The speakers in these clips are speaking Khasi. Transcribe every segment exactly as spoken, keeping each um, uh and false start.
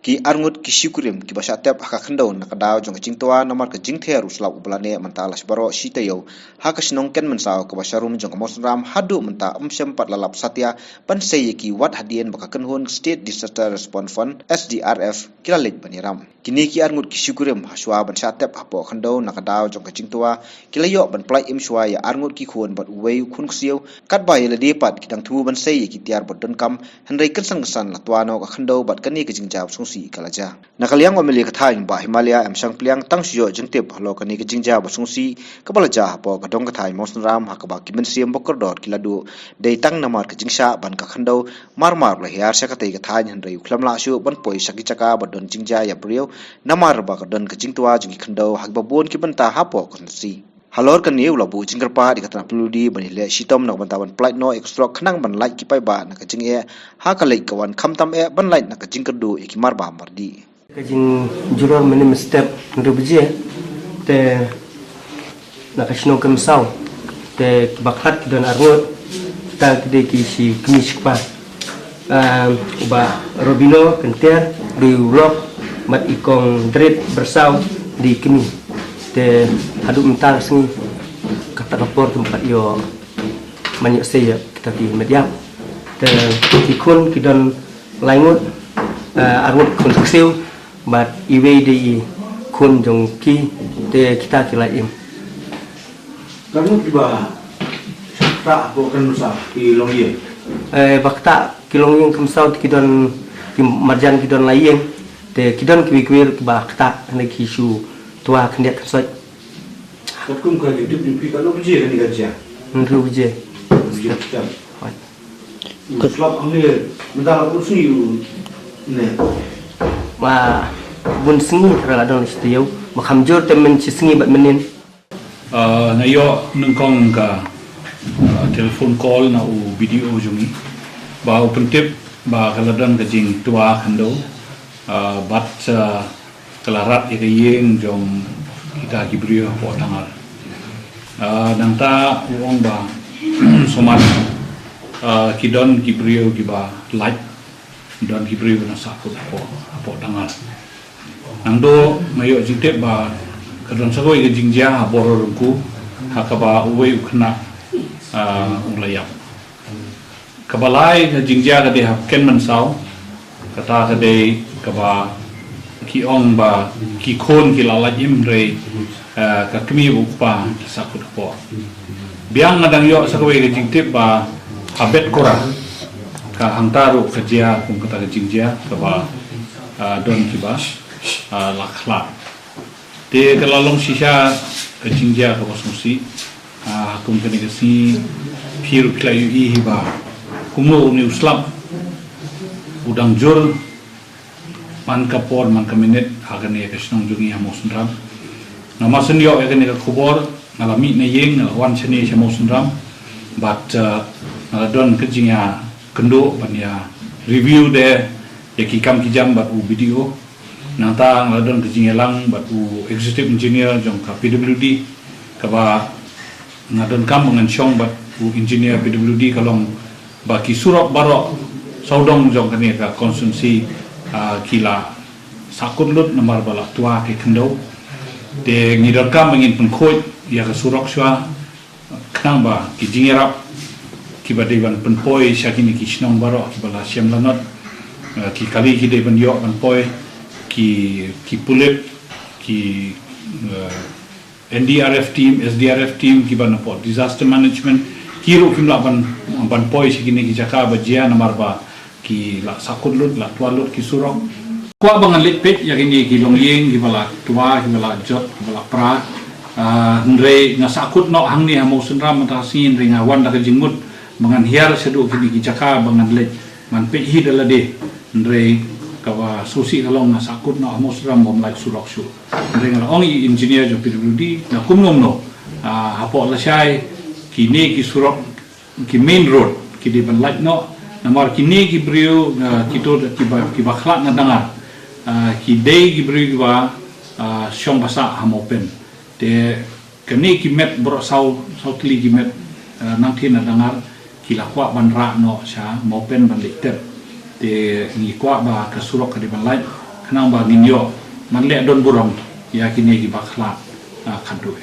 Ki arngut ki shu kurim kiba shah tep ha ka khyndew na ka daw jong ka jingtwa namar ka jingther u slap uba la neh mynta la shi baroh shi taïew ha ka shnong Kenmynsaw kaba sharum jong ka Mawsynram, haduh mynta ym shym pat la lap satia ban sei ïa ki, wat hadien ba ka kynhun State Disaster Response Fund, S D R F, ki la leit ban ïaram. Kine ki arngut ki shu kurim ha shuwa ban shah tep hapoh khyndew na ka daw jong ka jingtwa, ki la ïoh ban pyllait im shuwa ïa arngut ki khun bad uwei u khun ksiew, katba ïa lade pat ki dang thmu ban sei ïa ki tiar ba donkam, hynrei kynsan kynsan la twa noh ka khyndew bad kane ka jingjia ba sngewsih ka la jia. Na ka liang u M L A ka thaiñ Bah Himalaya M Shangpliang tang shu ïoh jingtip halor kane ka jingjia ba sngewsih kaba la jia hapoh ka dong ka thaiñ Mawsynram, ha kaba ki mynsiem ba kordor ki la duh dei tang namar ka jingshah ban ka khyndew, mar mar ba la hiar sha katei ka thaiñ, hynrei u khlem lah shuh ban poi sha ki jaka ba don jingjia ïa briew namar ba ka don ka jingtwa jong ki khyndew ha kiba bun ki bynta hapoh ka constituency. Halor kane u la buh jingkyrpad ïa ka tnat P W D ban ïaleh shitom na ka bynta ban pyllait noh ïa ka surok khnang ban lait ki paidbah na ka jingeh ha ka leit ka wan, khamtam eh ban lait na ka jingkyrduh ïa ki marbam mardih. Ka jingjulor mynne mynstep hynriew baje te na ka shnong Kenmynsaw te kiba khlad ki don arngut, kita ki dei ki shi kmie shi kpa. Ah, u Bah Robino Kynter dei u lok, bad i Kong Drit Byrsaw dei i kmie. Te haduh mynta ka sngi kata ka por kim pat ïoh man ïoh sei ïa kita ki met ïap. Te ki khun ki don lai ngut, eh, arngut khun ksiew bad iwei dei i khun jong ki, te kita ki la im. Ka ngut kiba ktah hapoh Kenmynsaw ki longïing? Eh, ba ktah ki longïing Kenmynsaw te ki don, ki marjan ki don lai ïing. Te ki don kiwei kiwei kiba ktah, hynrei ki shu twa khyndiat khynsoit. Katkum ka jingtip jong phi, katno baje kane ka jia? Hynriew baje. Hynriew baje. Hooid. U slap hangne mynta la bun sngi u ne? Ba bun sngi, tang la don shi taïew. Ba kham jur te mynshi sngi bad mynnin. Ah, nga ïoh nyngkong ka, ah, telephone call na u B D O jong ngi ba u pyntip ba ka la don ka jingtwa khyndew, ah, bad, ah, ka la rat ïa ka ïing jong kita ki briew hapoh Dangar. Ah, nangta u ong ba sumar, ah, ki don ki briew kiba lait, don ki briew na sahkut hapoh, hapoh Dangar. Nangta nga ïoh jingtip ba ka don sa kawei ka jingjia ha Bororungku, ha kaba uwei u khynnah, ah, u la ïap. Kaba lai ka jingjia ka dei ha Kenmynsaw, kata ka dei kaba ki ong ba ki khun ki la lait im hynrei, eh, ka kmie bad u kpa ki sahkut hapoh. Biang nga dang ïoh sa kawei ka jingtip ba ha Betkora, ka hangta ruh ka jia kum kata ka jingjia kaba, ah, don kiba, ah, la khlad. Te ka la long shisha ka jingjia kaba sngewsih. Ah, kum kane ka sngi phi ruh phi la ïohi hi ba kumno une u slap u dang jur man ka por man ka minit ha kane ka shnong jong ngi ha Mawsynram. Nga mar shen ïoh ïa kane ka khubor, nga la mih na ïing, nga la wan shane sha Mawsynram. Bad, ah, nga la don ka jingïakynduh ban ïa review de ïa ki kam ki jam bad u B D O. Nangta nga la don ka jingïalang bad u executive engineer jong ka P W D, kaba nga donkam ba ngan shong bad u engineer P W D, ka long ba ki surok baroh sawdong jong kane ka constituency, ah, ki la sahkut lut namar ba la twa ki khyndew. Te ngi donkam ba ngin pynkhuid ïa ka surok shuwa, khnang ba ki jingïarap kiba dei ban pynpoi sha kine ki shnong baroh kiba la shem lanot, eh, ki kali ki dei ban ïoh ban poi, ki, ki pulit, ki, eh, N D R F team, S D R F team, kiba na pdeng disaster management, ki ruh kim lah ban, ban poi sha kine ki jaka ba jia namar ba ki la sahkut lut, la twa lut ki surok. Kwah ba ngan leit peit ïa kine ki longïing kiba la twa, kiba la jot, kiba la pra. Ah, hynrei nga sahkut noh hangne ha Mawsynram mynta ka sngi, hynrei nga wan da ka jingmut ba ngan hiar shaduh kine ki jaka ba ngan leit, ngan peit hi da lade. Hynrei kaba sngewsih ka long nga sahkut noh ha Mawsynram bym lait surok shuh. Hynrei nga la ong ïa i engineer jong P W D, na kumno kumno, ah, hapoh lashai kine ki surok, ki main road ki dei ban lait noh, namar kine ki briew, ah, kito kiba, kiba khlad na Dangar, ah, ki dei ki briew kiba, ah, shong ba sah ha Mawpen. Te kane ki met baroh saw, saw tylli ki met, ah, nangtei na Dangar ki la kwah ban rah noh sha Mawpen ban leit tep. Te ngi kwah ba ka surok ka dei ban lait. Khnang ba ngin ïoh ban leh don burom ïa kine kiba khlad, ah, khatduh.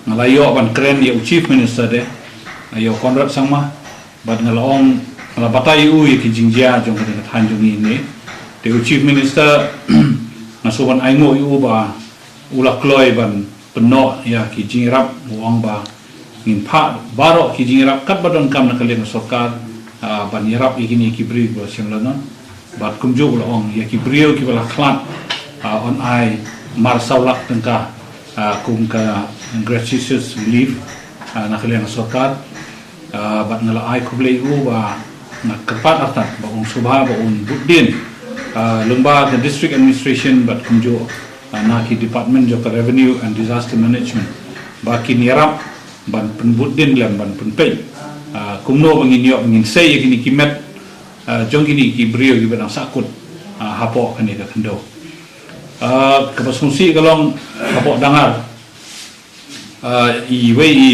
Nga la ïoh ban kren ïa u Chief Minister de, ah, ïa u Conrad Sangma, bad nga la ong, nga la batai ïa u ïa ki jingjia jong ka thaiñ jong ngi ne. Te u Chief Minister, nga shu ban ai nguh ïa u ba u la kloi ban pynnoh ïa ki jingïarap, u ong ba ngin phah baroh ki jingïarap katba donkam na ka liang ka sorkar, ah, ban ïarap ïa kine ki briew ba shim lano. Bad kumjuh u la ong ïa ki briew kiba la khlad, ah, yn ai mar saw lak tyngka, ah, kum ka gratuitous relief, ah, na ka liang ka sorkar. Ah, bad nga la ai khublei ïa u ba nga kyrpad artat ba un sngewbha ba un bud dien, ah, lyngba ka District Administration bad kumjuh, ah, na ki department jong ka Revenue and Disaster Management ba kin ïarap ban pynbud dien lem ban pynpeit, ah, kumno ba ngin ïoh ngin sei ïa kine ki met, ah, jong kine ki briew kiba dang sahkut, ah, hapoh kane ka khyndew. Ah, kaba sngewsih ka long hapoh Dangar, ah, iwei i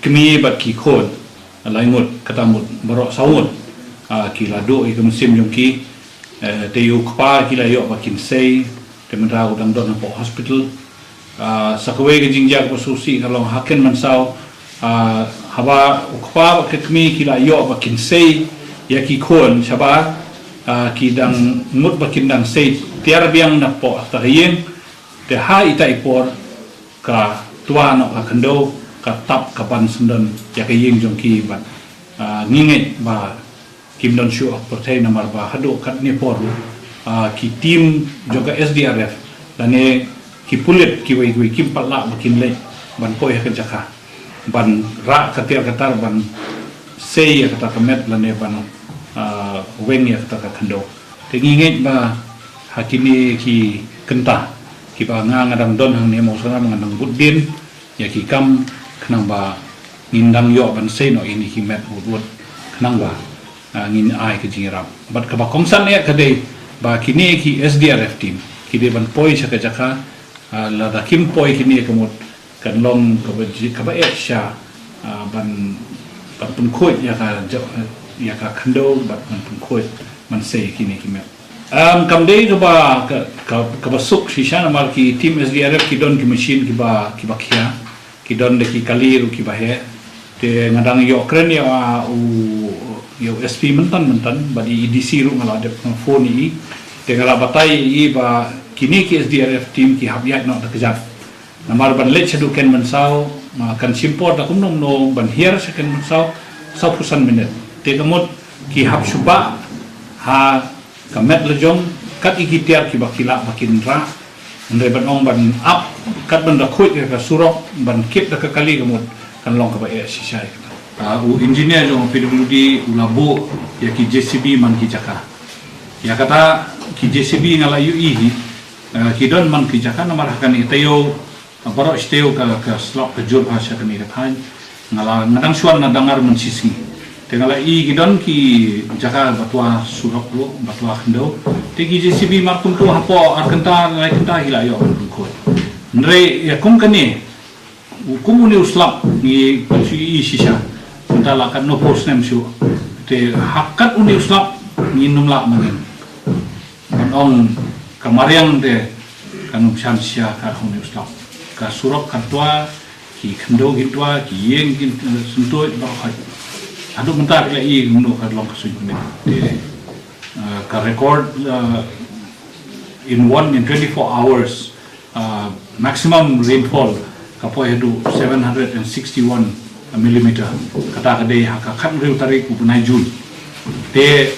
kmie bad ki khun, lai ngut, kata mut baroh saw ngut, ah, ki la duh ïa ka mynsiem jong ki, eh, te ïa u kpa ki la ïoh ba kin sei, te mynta u dang don hapoh hospital. Ah, sa kawei ka jingjia kaba sngewsih ka long ha Kynmasaw, ah, haba u kpa bad ka kmie ki la ïoh ba kin sei ïa ki khun shabar, ah, ki dang mut ba kin dang sei tiar biang napoh kata ka ïing, te ha ita i por ka twa noh ka khyndew, ka tap ka ban syndon ïa ka ïing jong ki bad, ah, ngi ngeit ba kim don shuh ha pyrthei namar ba haduh katne por, ah, ki team jong ka S D R F lane ki pulit kiwei kiwei kim pat lah ba kin leit ban poi ha ka jaka ban rah ka tiar ka tar ban sei ïa kata ka met lane ban, ah, weng ïa kata ka khyndew. Te ngi ngeit ba ha kine ki kynta kiba nga nga dang don hangne Mawsynram nga dang bud dien ïa ki kam khnang ba ngin dang ïoh ban sei noh ïa kine ki met wut wut khnang ba, ah, ngin ai ka jingïarap. Bad kaba kongsan eh ka dei ba kine ki S D R F team ki dei ban poi sha ka jaka, ah, lada kim poi kine ka mut kan long kaba ji-, kaba eh sha, ah, ban, ban pynkhuid ïa ka ja-, ïa ka khyndew bad ban pynkhuid ban sei kine ki met. Um, kam dei kaba, ka, ka, kaba suk shisha namar ki team S D R F ki don ki machine kiba, kiba khia, ki don da ki kali ruh kiba heh. Te nga dang ïoh kren ïa u, ïa u S P mynta mynta, bad i D C ruh nga la dep phone ïa i. Te nga la batai ïa i ba kine ki S D R F team ki hap ïaid noh da kjat. Namar ban leit shaduh Kynmasaw, ah, kan shim por da kumno kumno ban hiar sha Kynmasaw, sawphew san minit. Te ka mut ki hap shu bah ha ka met la jong, kat ïa ki tiar kiba ki lah ba kin rah. Hynrei ban ong ban ap, kat ban da khuid ïa ka surok, ban kit da ka kali ka mut, kan long kaba eh shisha ïa kata. Ah, u engineer jong P W D u la buh ïa ki J C B man ki jaka. Ïa kata ki J C B nga la ïohi hi, ah, ki don man ki jaka namar ha kane taïew, baroh shi taïew ka, ka slap ka jur ha sha kane ka thaiñ. Nga la, nga dang shuwa na Dangar mynshisngi. Te nga la i ki don ki jaka ba twa surok ruh, ba twa khyndew. Te ki J C B mar kumto hapoh ar kynta, lai kynta ki la ïoh ban pynkhuid. Hynrei ïa kum kane, u kum une u slap ngi pat shu i shisha. Mynta la katno phew snem shuh. Te ha kat une u slap ngin ym lah manen. Ban ong ka mariang te kan ym shan shisha kat ha une u slap. Ka surok ka twa, ki khyndew ki twa, ki ïing ki, eh, syntuid baroh khoit. Haduh mynta phi la i kumno ka long ka suiñ kmie. Te, eh, ka record, eh, in one, in twenty-four hours, uh, maximum rainfall ka poi haduh seven hundred and sixty-one millimeter. Kata ka dei ha ka khathynriew tarik u bnai Jun. Te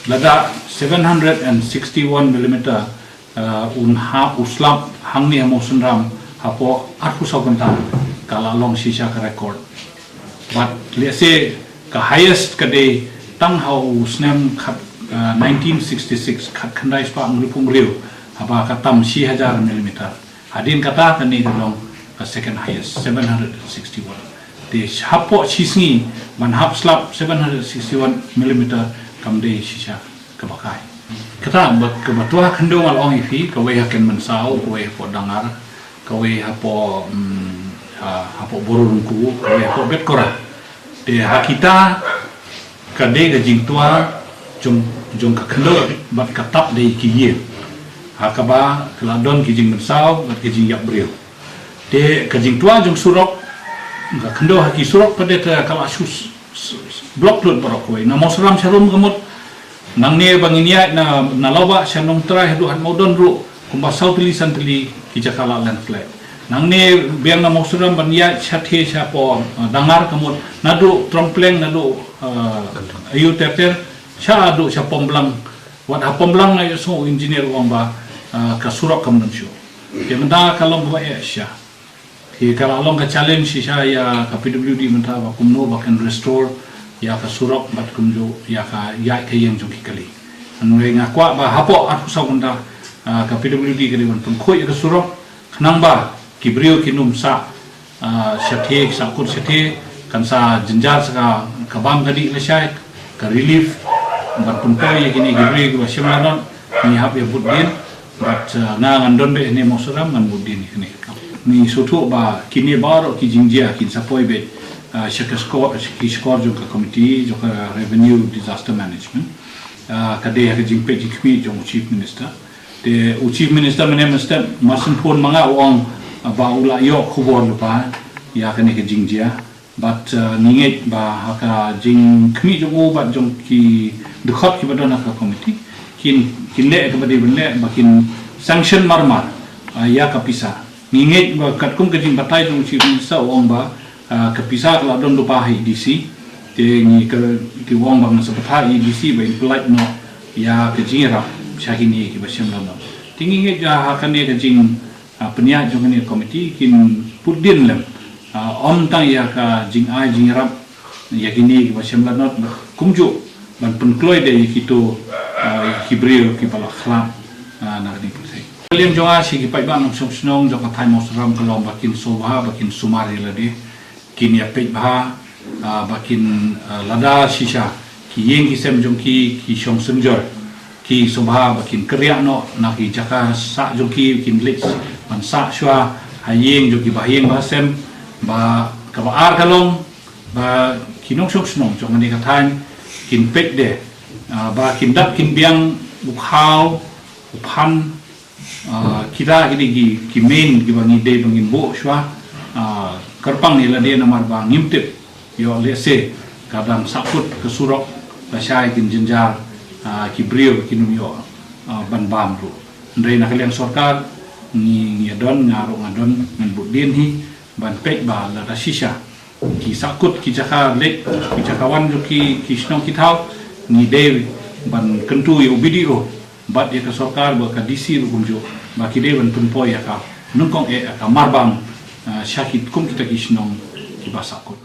lada seven hundred and sixty-one millimeter, uh, un hap u slap hangne ha Mawsynram hapoh arphew saw kynta ka la long shisha ka record. Bad lehse ka highest ka dei tang ha u snem khat, uh, nineteen sixty-six, khatkhyndai spah hynriewphew hynriew, haba ka tam shi hajar millimeter. Hadien kata kane ka long ka second highest, seven hundred sixty-one. Te hapoh shisngi ban hap slap seven hundred sixty-one millimeter kam dei shisha kaba kai. Kata ba, kaba twa khyndew nga la ong ïa phi, kawei ha Kynmasaw, kawei hapoh Dangar, kawei hapoh, mm, ha, hapoh Bororungku, kawei hapoh Betkora. Te ha kita ka dei ka jingtwa jong, jong ka khyndew bad ka tap dei ki ïing. Ha kaba ka la don ki jingmynsaw bad ki jingïap briew. Te ka jingtwa jong surok, ka khyndew ha ki surok pat de te ka la shu s- s- s- block lut baroh kawei. Na Mawsynram sharum ka mut, nangne ba ngin ïaid na na Lawbah sha Nongtrai haduh Hadmawdon ruh kumba saw tylli san tylli ki jaka la landslide. Nangne biang na Mawsynram ban ïaid sha the sha po, uh, Dangar ka mut, naduh Trongpleng, naduh, uh, Ayu Terter, sha haduh sha Pomblang. Wat ha Pomblang nga ïohsngew u engineer u ong ba, uh, ka surok kam don shuh. Te mynta ka long kaba eh shisha. Te ka la long ka challenge shisha ïa ka P W D mynta ba kumno ba kan restore ïa ka surok bad kumjuh ïa ka ïaid ka ïeng jong ki kali. Hynrei nga kwah ba hapoh arphew saw kynta, ah, ka P W D ka dei ban pynkhuid ïa ka surok khnang ba ki briew kin ym sah, ah, shatei, sahkut shatei, kan sa jynjar sa ka, ka bam ka dih lashai, ka relief, ban pynpoi ïa kine ki briew kiba shim lanot, ngi hap ïa bud dien, bad, ah, nga ngan don beit hangne Mawsynram ngan bud dien ïa kine. Ngi sngewthuh ba kine baroh ki jingjia kin sa poi beit, ah, sha ka shkor, sha ki shkor jong ka committee, jong ka revenue disaster management. Ah, ka dei ha ka jingpeit jingkhmih jong u Chief Minister. Te u Chief Minister mynne mynstep mar syn phone ma nga u ong, ah, ba u la ïoh khubor lypa ïa kane ka jingjia. Bad, ah, ngi ngeit ba ha ka jingkhmih jong u bad jong ki dkhot kiba don ha ka committee kin, kin leh kaba dei ban leh ba kin sanction marmar, ah, ïa ka pisa. Ngi ngeit ba katkum ka jingbatai jong u Chief Minister u ong ba, ah, ka pisa ka la don lypa ha E D C. Te ngi ka, te u ong ba ngan sa batai ha E D C ba in pyllait noh ïa ka jingïarap sha kine kiba shim lanot. Te ngi ngeit ba ha kane ka jing, ah, pynïaid jong kane ka committee kin bud dien lem, ah, ym tang ïa ka jingai jingïarap ïa kine kiba shim lanot, kumjuh ban pynkloi de ïa kito, ah, ïa ki briew kiba la khlad, ah, na kane ka pyrthei. Ka liang jong nga sha ki paidbah nongshong shnong jong ka thaiñ Mawsynram ka long ba kin sngewbha ba kin sumar ïa lade, kin ïa peit bha, ah, ba kin, ah, lada shisha ki ïing ki sem jong ki ki shong synjor, ki sngewbha ba kin kyrïah noh na ki jaka sah jong ki, kin leit ban sah shuwa ha ïing jong ki bahaïing bahasem. Ba kaba ar ka long ba ki nongshong shnong jong kane ka thaiñ kin peit de, ah, ba kin dap kin biang u khaw, u phan, ah, kita kine ki, ki main kiba ngi dei ba ngin buh shuwa, ah, kyrpang ïa lade namar ba ngim tip ïoh lehse ka dang sahkut ka surok lashai kin jynjar, ah, ki briew kin ym ïoh, ah, ban bam ruh. Hynrei na ka liang sorkar ngi, ngi ïa don, nga ruh nga don, ngan bud dien hi ban peit ba lada shisha ki sahkut ki jaka leit ki jaka wan jong ki, ki shnong ki thaw, ngi dei ban kyntu ïa u B D O bad ïa ka sorkar bad ka D C ruh kumjuh ba ki dei ban pynpoi ïa ka nyngkong eh, ïa ka marbam, ah, sha ki kum kita ki shnong kiba sahkut.